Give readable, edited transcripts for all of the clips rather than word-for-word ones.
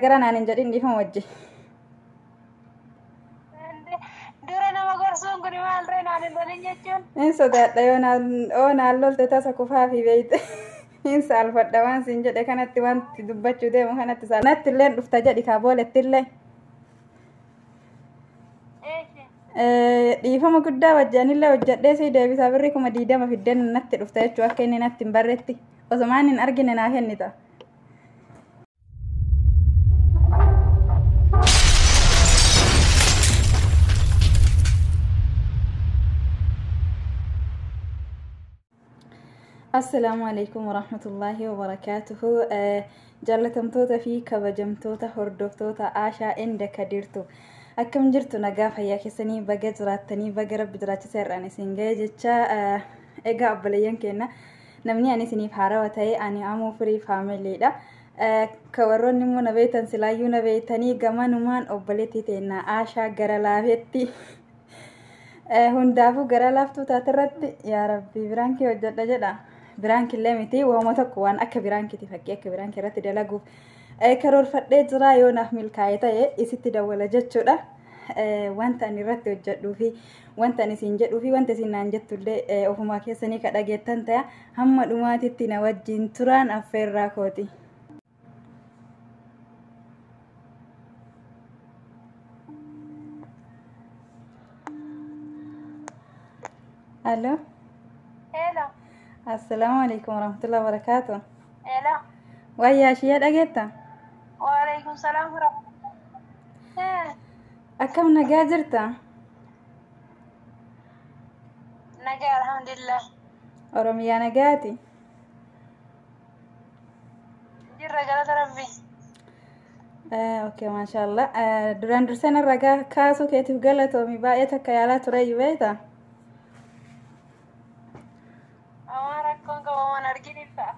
Gara naan hin jedhin dhiifama wajji. Dura nama gorsuun kun maal ree naan hin lolin jechuun? Hin sodaadha yoo naan oo naan lolte tasa kufaa fi beeyte. Hin saalfadha waan siin jedhe kanatti wanti dubbachuu deemu kanatti saal. Natti illee dhufta jedhi kaa booletti illee. Dhiifama guddaa wajji anillee hojjedhee sii deebisaa birrii 20,000 fiddeen natti dhufta jechuu akka inni natti hin barretti. Osomaan hin argine naa kennita. Assalaamu alaikum warahmatullaahi wabarakaatuhu. Jaallatamtoota fi kabajamtoota hordoftoota Aashaa Enda Kadirtu. Akkam jirtu nagaa fayyaa keessanii baga jiraattanii baga rabbi jiraachisa irraan isin ga'e jecha egaa obboleeyyan keenya namni ani isiniif haarawa ta'e ani Amuu Firii faamiliidha. Ka warroonni immoo na beektan silaayyuu na beektanii gamanumaan obboleettii teenna Aashaa gara laafetti. Hundaafuu gara laaftuu taaterratti yaa rabbi biraankii hojjedha jedha. Biraankillee miti waanuma tokko waan akka biraankiiti fakkii akka biraankii irratti dalaguuf karoorfadhee jira yoo naaf milkaa'e ta'e isitti dawwala jechuudha. Wanta ani irratti hojjedhuu fi wanta ani isin jedhuu fi wanta isin naan jettullee ofumaa keessanii ka dhageettan ta'a hamma dhumaatitti na wajjin turaan affeerraa kooti. Alo. Hello. Assalaamu alaikum warahmatullahi wabarakatuh. Hello. Wayyaa ishee dhageetta? Waalaikum salaam warahmatullahi. Akkam nagaa jirta? Nagaa alhamdulillah. Oromiyaa nagaati? Jirra galata rabbi. Okay, maashaallah. Duraan dursee narra kaasuu keetiif galatoomi baay'ee takka yaalaa ture beekta? Waan rakkoon qabu waan arginiif ta'a.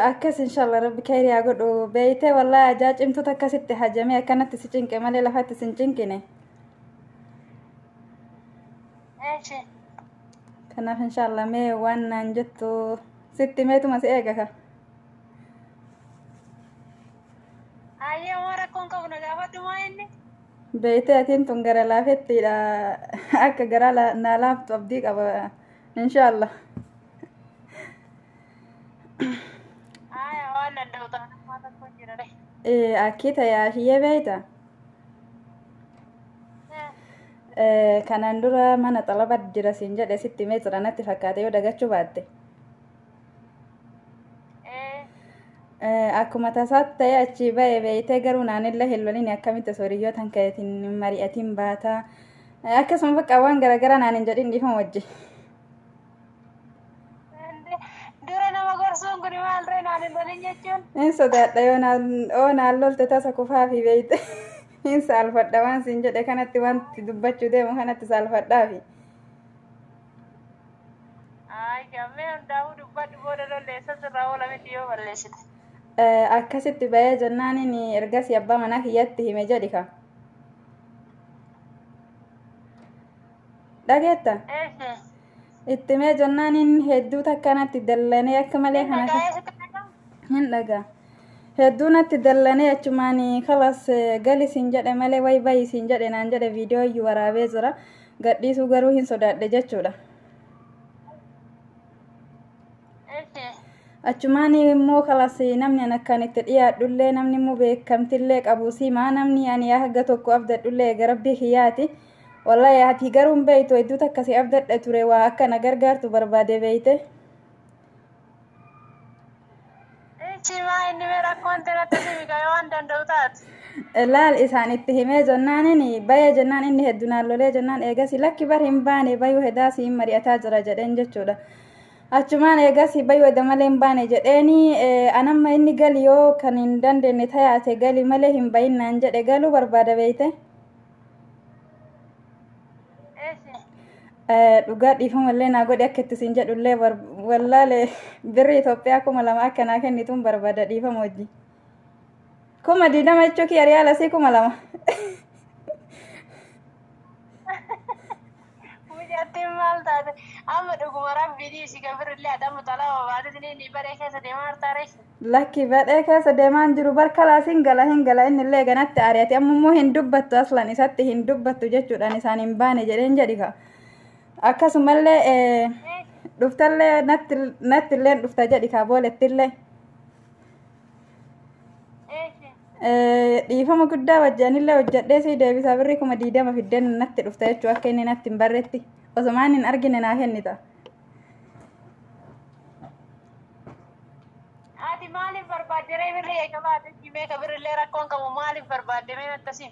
Akkas inshallah rabbi khayrii haa godhu beeytee wallahi ajaa cimtuutu akkasitti hajamee akkanatti si cinqe malee lafatti sin cinqine. Eeshi. Kanaaf inshallah mee waan naan jettu sitti meetuma si eega ka. Hayyee waan rakkoon qabu na gaafadhu maa inni? Beeytee atiin tun gara laafettiidha akka garaa naa laaftu abdii qaba inshallah. Haaya waan danda'u ta'a waan tokko jira re. Akki ta'e ashiyyee beeyta. Kanaan dura mana xalaba jira siin jedhe sitti himee jira natti fakkaate yoo dagachuu baatte. Akkuma tasaatti ta'e achii ba'e beeytee garuu naanillee hin lolin akkamitti osoo hiriyyootan keetiin mari'atiin baata. Akkasuma bakka waan garaagaraa naan hin jedhin dhiifama wajji. Dura nama gorsuun kun maal ree naan hin lolin jechuun? Hin sodaadha yoo naan oo naan lolte tasa kufaa fi beeyte. Hin saalfadha waan siin jedhe kanatti wanti dubbachuu deemu kanatti saalfadhaafi. Ayi gammee hundaa'uu dubbadhu booda lolleessa sirraa oola miti yoo balleessite. Akkasitti bahee jennaaniin ergasii abbaa manaa kiyyatti hime jedhi ka. Dhageetta? Itti himee jennaaniin hedduu takka natti dallanee akka malee kana hin dhagaa. Hedduu natti dallanee achumaan kalas gali siin jedhe malee wayi bayi siin jedhe naan jedhe viidiyoo iyyuu waraabee jira. Gadhiisuu garuu hin sodaadhe jechuudha. Achumaan immoo kalas namni an akkaan itti dhiyaadhullee namni immoo beekamtillee qabu simaa namni ani haga tokko abdadhullee eega rabbii kiyyaati. Wallahi ati garuu hin beektu hedduu takka si abdadhe ture waa akka na gargaartu barbaade beeyte. Cimaa inni mee rakkoon tenatti simi yoo waan danda'u taate. Laal isaan itti himee jennaaniin bayee jennaan inni hedduu naan lolee jennaan eegasi lakki bar hin baane bayuu hedaa siin mari'ataa jira jedheen jechuudha. Achumaan eegasi bayuu heda malee hin baane jedheeni anamma inni gali yoo kan hin dandeenye tayaate gali malee hin bayin naan jedhe galuu barbaada beeyte. Dhugaa dhiifamallee naa godhe akka itti siin jedhullee wallaale birri Itoophiyaa 2,000 akka naa kennituun barbaada dhiifama wajji. 20,000 jechuu kiyya riyaala sii 2,000. Mucattiin maal taate? Amma dhuguma rabbii si gabirrillee adamu xalaba baatee ni baree keessa deemaa hartaare. Lakki badhee keessa deemaan jiru bar kalaas hin gala hin gala inni illee ganatti ari'ate amma immoo hin dubbattu aslan isatti hin dubbattu jechuudhaan isaan hin baane jedheen jedhi ka. Akkasumallee dhuftallee natti illee dhufta jedhi ka boolettillee. Dhiifama guddaa wajjanillee hojjedhee si deebisaa birrii 20,000 fiddeen natti dhufta jechuu akka inni natti hin barretti osomaan hin argine naa kennita. Ati maaliif barbaadde ree birrii eega baate meeqa birrillee rakkoon qabu maaliif barbaadde mee akkasii?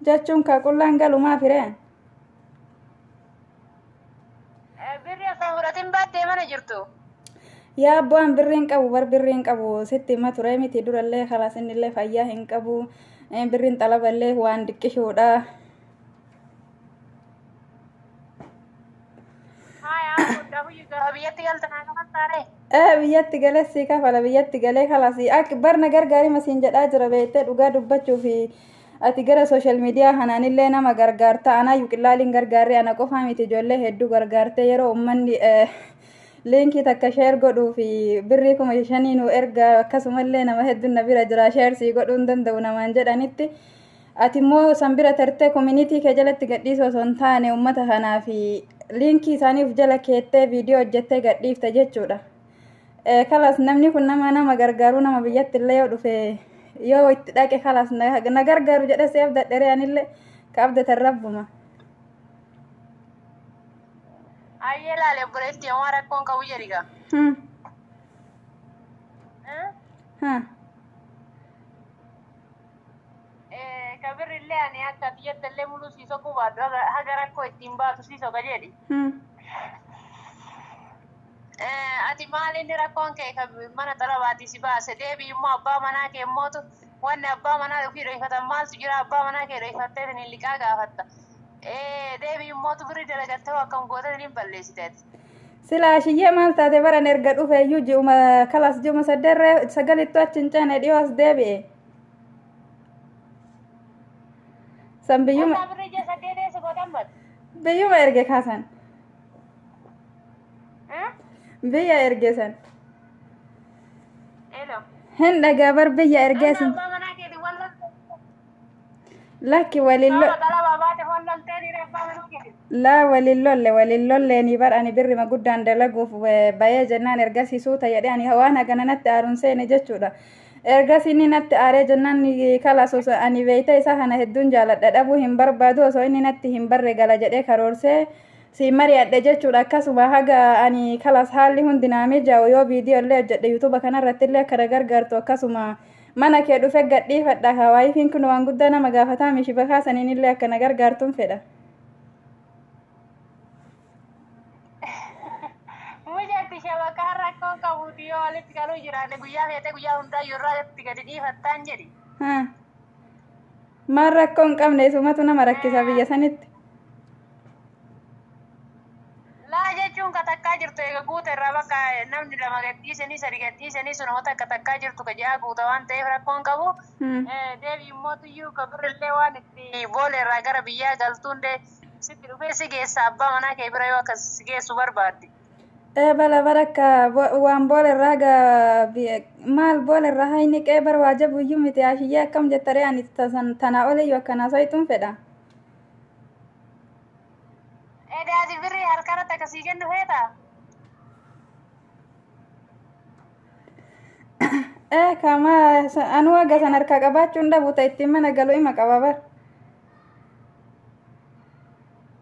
Jechuun ka qullaan galumaa firee. Birri osoo fudhatin baattee mana jirtu. Yaa bu'aan birriin qabu bar birriin qabu sitti hima ture miti durallee kalaas innillee fayyaa hin qabu birriin xalaballee waan diqqishuudha. Biyyatti galtanaa kafaltaare. Biyyatti galee si kafala biyyatti galee kalaas akka barna gargaarima siin jedhaa jira beektee dhugaa dubbachuu fi ati gara sooshaal miidiyaa kanaanillee nama gargaarta anaayyuu qillaaliin gargaarree ana qofaa miti ijoollee hedduu gargaarte yeroo uummanni liinkii takka sheer godhuu fi birrii 5,000 nu erga akkasumallee nama hedduun na bira jira sheer sii godhuu hin danda'u namaan jedhanitti ati immoo san bira tartee koominitii kee jalatti gadhiisuu osoo hin taane uummata kanaa fi liinkii isaaniif jala keettee viidiyoo hojjettee gadhiifta jechuudha. Kalas namni kun nama nama gargaaruu nama biyyatti illee yoo dhufe yoo itti dhaqe kalas na gargaaru jedhe si abdadheree anillee ka abdatan rabbuma. Ayyee laale obboleetti homaa rakkoon qabu jedhi gaa. Ka birrillee ani akka biyyatti illee muluu sii soquu baadhu haga rakkoo ittiin baatu sii soqa jedhi. Ati maal inni rakkoon kee ka mana xalabaatii si baase deebii immoo abbaa manaa kee immootu wanni abbaa manaa ofii dhohifatan maaltu jira abbaa manaa kee dhohifattee saniin liqaa gaafatta. Deebii immootu birrii dalagattee akkam gootee saniin balleessiteeti. Silaa shiyyee maal taate baran erga dhufe iyyuu ji'uma kalas ji'uma saddeerree sagalittu achi hin ceene dhiyoo as deebi'e. San biyyuma Birrii ji'a saddeet eessa gootan bad? Biyyuma erge kaasan. Biyya erge san. Hin dhagaa bar biyya ergee san. Abbaa manaa keetiin wal loltee. Lakki waliin Sababa xalabaa baate wal loltee dhiira abbaa manaa keetiin. Laa waliin lolle waliin lolleeni bar ani birrima guddaan dalaguuf bayee jennaan ergasii suuta jedhee ani waan hagana natti aaruun seene jechuudha. Ergasii inni natti aaree jennaan kalas osoo ani beeyta isaa kana hedduun jaaladha dhabuu hin barbaadu osoo inni natti hin barre gala jedhee karoorsee si mari'adhe jechuudha. Akkasuma haga ani kalas haalli hundi naa mijaa'u yoo viidiyoo illee hojjedhe yuutuuba kanarratti illee akka na gargaartu akkasuma mana kee dhufe gadhiifadha hawaayifiin kun waan guddaa nama gaafataa mishi bakaa saniin illee akka na gargaartuun fedha. Mucatti shabakaa rakkoon qabuuti yoo walitti galuu jiraanne guyyaa feetee guyyaa hundaa yeroo itti gadi dhiifattaan jedhi. Maal rakkoo hin qabne isumatu nama rakkisa biyya sanitti. Laa jechuun ka takkaa jirtu eega guuta irraa bakka namni lama gadhiisanii sadi gadhiisanii sun takka takkaa jirtu ka ji'a guuta waan ta'eef rakkoon qabu. Deebi immoo tuyyuu ka birrillee waan itti boola irraa gara biyyaa galtuun sitti dhufee si geessa abbaa manaa kee bira yoo akkas si geessu barbaadde. Bala barakka waan boola irraa gaa maal boola irraa hayni qee bar waa jabu iyyuu miti ashiyyee akkam jettaree ani tanaa oliyyuu akkanaa soyituun fedha. Edaati birrii harkarratti akkasii kennu feetaa? Kama anuu haga san harkaa qabaachuun dhabu ta ittiin mana galu ima qaba bar.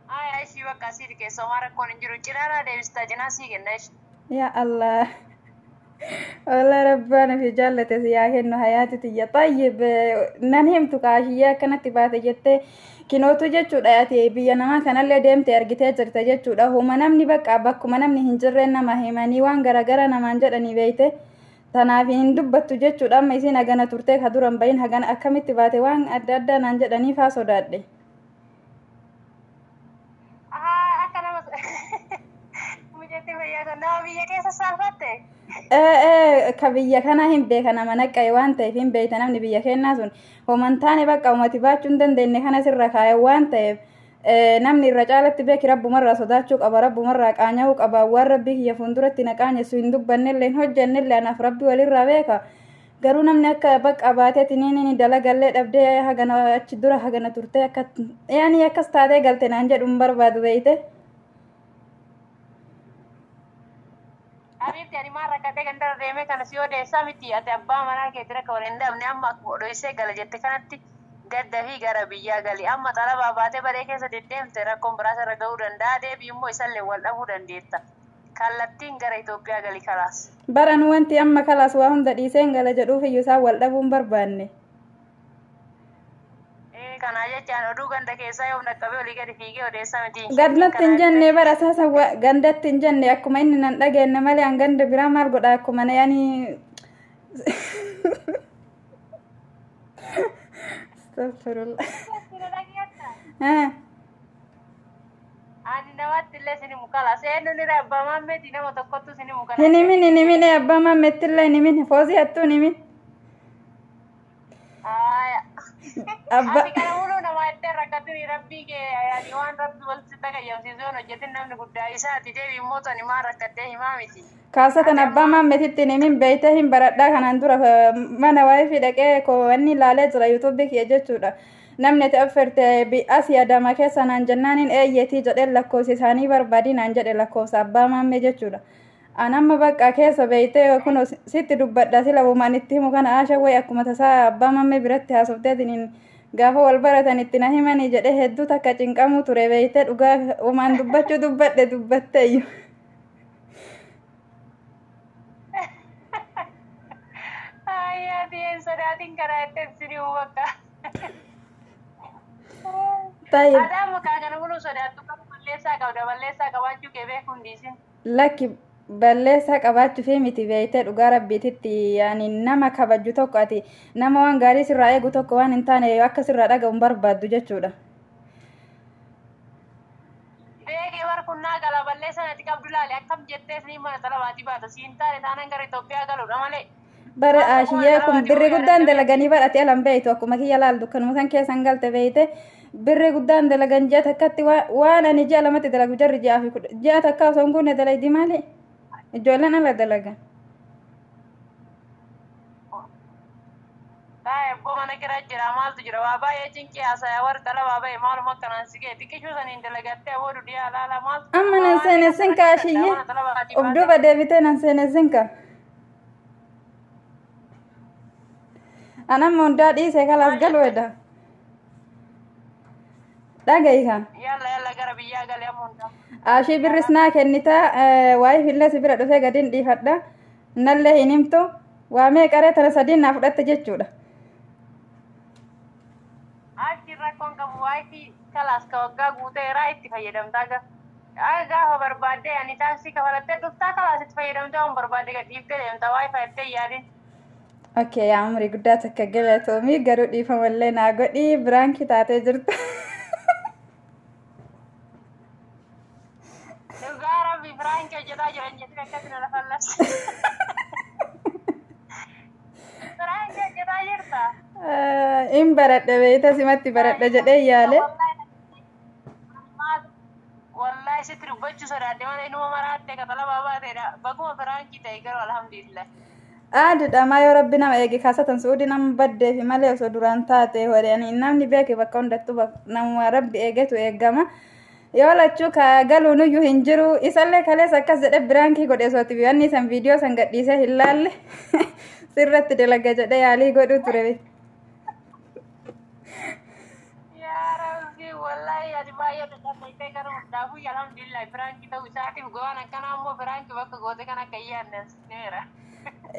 Aya ishii bakka asii keessa homaa rakkoon hin jiru. Cinaadhaa deebistaa cinaa sii kenna ishii. Yaa Allah. Wallah rabbaan fi jaallate si yaa kennu hayaati tiyya. Tayyib nan himtu kaashiyyee akkanatti baate jettee kinootu jechuudha ati biyya namaa kanallee deemte argitee jirta jechuudha. Huma namni bakka bakkuma namni hin jirre nama himanii waan garaagara namaan jedhanii beeyte. Tanaaf hin dubbattu jechuudha amma isiin hagana turtee ka duran bahin hagana akkamitti baate waan adda addaa naan jedhanii faa sodaadhe. Akka nama mucatti fayyaa kan nama biyya keessa saalfatte. Ka biyya kanaa hin beeka nama naqqa'e waan ta'eef hin beekta namni biyya keenyaa sun homan taane bakka ummati baachuu hin dandeenye kana sirra kaa'e waan ta'eef Namni irra caalatti beeki rabbumarraa sodaachuu qaba, rabbumarraa qaanya'uu qaba. Waan rabbii kiyya fuulduratti na qaanyessu hin dubbannellee hin hojjannellee, anaaf rabbi walirraa beeka. Garuu namni akka bakka baateetiin ni dalagallee dhabdee hagana achi dura hagana turtee akka yaani akkas taatee galte naan jedhu hin barbaadu, beeyte. Habiibti, ani maal rakkatee gandara deemee kana si odeessaa miti. Ati abbaa manaa keetii rakka waliin dhabne. Amma akkuma odeessee gala jette kanatti gadda fi gara biyyaa gali. Amma xalabaa baatee baree keessa deddeemte rakkoon biraas irra ga'uu danda'a. Deebii immoo isallee wal dhabuu dandeetta. Kallattiin gara Itoophiyaa gali, kalaas. Baran wanti amma kalaas waa hunda dhiiseen gala jedhuuf iyyuu isaan wal dhabuu hin barbaanne. Kanaa jechaan oduu ganda keessaa yoom dhaqqabee olii gadi fiigee odeessaa miti. Gandatti hin jenne bara saasa, gandatti hin jenne. Akkuma inni nan dhageenye malee an ganda biraa maal godha? Akkuma na yaani, astaghfirullah. Ani namatti illee sini mukala. Seennu ni abbaa maammeeti, nama tokkottu sini mukala. Hin himin, hin himin, abbaa maammeetti illee hin himin, foosii hattuu hin himin. Abba. Ati kana muluu nama itti rakkatini rabbii kee yaani waan rabbi wal sitti qayyamsiisu yoon hojjetin namni guddaa isaati. Deebi immoo tani maal rakkattee himaa miti. Kaasatan abbaa maammeetitti hin himin, beeytee hin baradhaa. Kanaan dura mana waayifii dhaqee wanni ilaalee jira yuutuubii kiyya jechuudha. Namni ati affeerte asii Adaamaa keessa naan jennaaniin eeyyetii jedhee lakkoofsa isaanii barbaadii naan jedhe, lakkoofsa abbaa maammee jechuudha. An amma bakka keessa beeytee kun sitti dubbadha, sila wumaan itti himu kana aasha wayi akkuma tasaa abbaa maammee biratti haasofteetiin gaafa wal baratan itti na himanii jedhee hedduu takka cinqamuu ture, beeytee, dhugaa wumaan dubbachuu dubbadhe dubbatteeyyu. Ayyaa, hin sodaatin, karaa itti sini bakka. Tayyib. Adaa maqaa kana muluu sodaattu qabu balleessaa qabda, balleessaa qabaachuu kee beekuu hin dhiisin. Lakki, balleessaa qabaachuu fi miti, beeytee, dhugaa rabbiititti yaani nama kabaju tokko, ati nama waan gaarii sirraa eegu tokko waan hin taane akka sirraa dhaga'u hin barbaaddu jechuudha. Beekee bar kunnaa gala, balleessaa ati qabdu laali akkam jettee siin mana xalabaatii baata siin taane taanaan gara Itoophiyaa galuudha malee. Bara ashiyyee kun birri guddaan dalaganii bar, ati alan beeytu akkuma kiyya laaltu kanuma san keessan galte, beeyte, birri guddaan dalagan ji'a takkatti. Waan ani ji'a lamatti dalagu jarri ji'aa fi ji'a takka osoo hin guunne dalaydi maali ijoolleen ala dalagan. Taa'e mana kira jira, maaltu jira, waa baay'ee cinqii haasaya warri xalabaa ba'e maaluma akkanaan si ga'e xiqqishuu saniin dalagattee aboodu dhiyaa laala maaltu. Amma nan seenessin ka ashiyyee, of duuba deebitee nan seenessin ka. An amma hundaa dhiisee kalaas galuu edha. Dhaga'i kan. Yalla yalla, gara biyyaa galee amma hundaa. Ashii birris naa kennitaa, waa'ee fillee si bira dhufee gadiin dhiifadha. Nallee hin himtu. Waa meeqaree tana sadiin naa fudhatte jechuudha. Achi rakkoon qabu, waayifii kalaas ka waggaa guuteeraa itti fayyadamtaa gaafa barbaadde ani taaksii kafalattee dhuftaa, kalaas itti fayyadamtee waan barbaadde gadhiiftee deemta, waayifaa itti yaadin. Okay, yaa umurii guddaa takka galatoomii, garuu dhiifamallee naa godhii, biraankii taatee jirta. Dhugaa rabbi firaankii hojjetaa jiran jettee akkatti na lafallas. Firaankii hojjetaa jirta. In baradhe beeyta, simatti baradhe jedhee yaale. Wallahi sitti dubbachuu sodaadhe mana inuma maraatte katalabaa baateedha. Baguma firaankii ta'e garuu, alhamdulillah. Aadudha maa, yoo rabbi nama eege kaasatan su'uudi nama baddeefi malee osoo duraan taate hodhani namni beeke bakka hundattuu namuma rabbi eegetu eegama. Yoo lachuu ka galuun iyyuu hin jiru, isallee kaleessa akkas jedhe biraankii godhe osooti wanni san viidiyoo san gadhiisee hin laalle sirratti dalaga jedhe yaalii godhuu ture. Yaa rabbi, wallahi ati baay'ee dadhabdeetee garuu hundaafuu alhamdulillah firaankii ta'uu isaatiif gowaan akkanaa immoo firaankii bakka goote kan akka hin yaadne seera.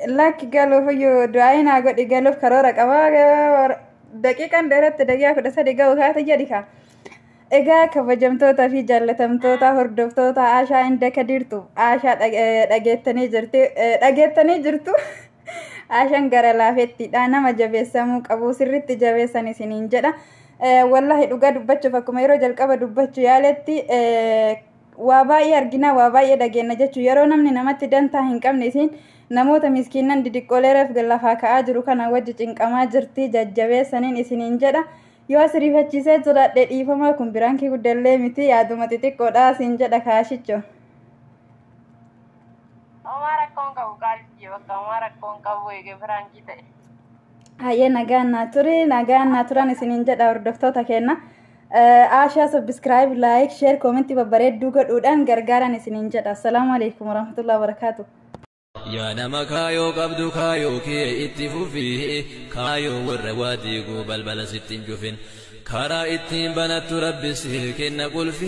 Lakki, galuuf iyyuu du'aa naa godhi, galuuf karoora qaba. Daqiiqaan dheeratti daqiiqaa 13 ga'u kaate jedhi ka. Egaa kabajamtoota fi jaallatamtoota hordoftoota Aashaa Inda Kadiirtu, Aashaa dhageettanii jirti, dhageettanii jirtu. Aashaan gara laafettiidha, nama jabeessamuu qabu sirriitti jabeessan isiniin jedha. Wallahi dhugaa dubbachuuf akkuma yeroo jalqaba dubbachuu yaaletti waa baay'ee argina, waa baay'ee dhageenya jechuun yeroo namni namatti dantaa hin qabne isiin namoota miskiinan didiqqoolee reef lafaa ka'aa jiru kana wajji cinqamaa jirti, jajjabeessaniin isiniin jedha. Yoo as rifachiisee jiraadhe dhiifamaa, kun biraankii guddallee miti, yaaduma xixiqqoodha siin jedha kaashicho. Homaa rakkoon qabu qaalii, bakka homaa rakkoon qabu eegee biraankii ta'e. Hayyee, nagaan naa turi, nagaan naa turan isiniin jedha hordoftoota keenya. Aashaa subscribe, like, share, comment babbareedduu godhuudhaan gargaaran isiniin jedha. Assalaamu alaikum warahmatullahi wabarakaatu. Yaa nama kaayoo qabdu, kaayoo kee itti fufii, kaayoo warra waa diiguu balbala sitti hin cufin, karaa ittiin banattu rabbi siif kenna qulfii.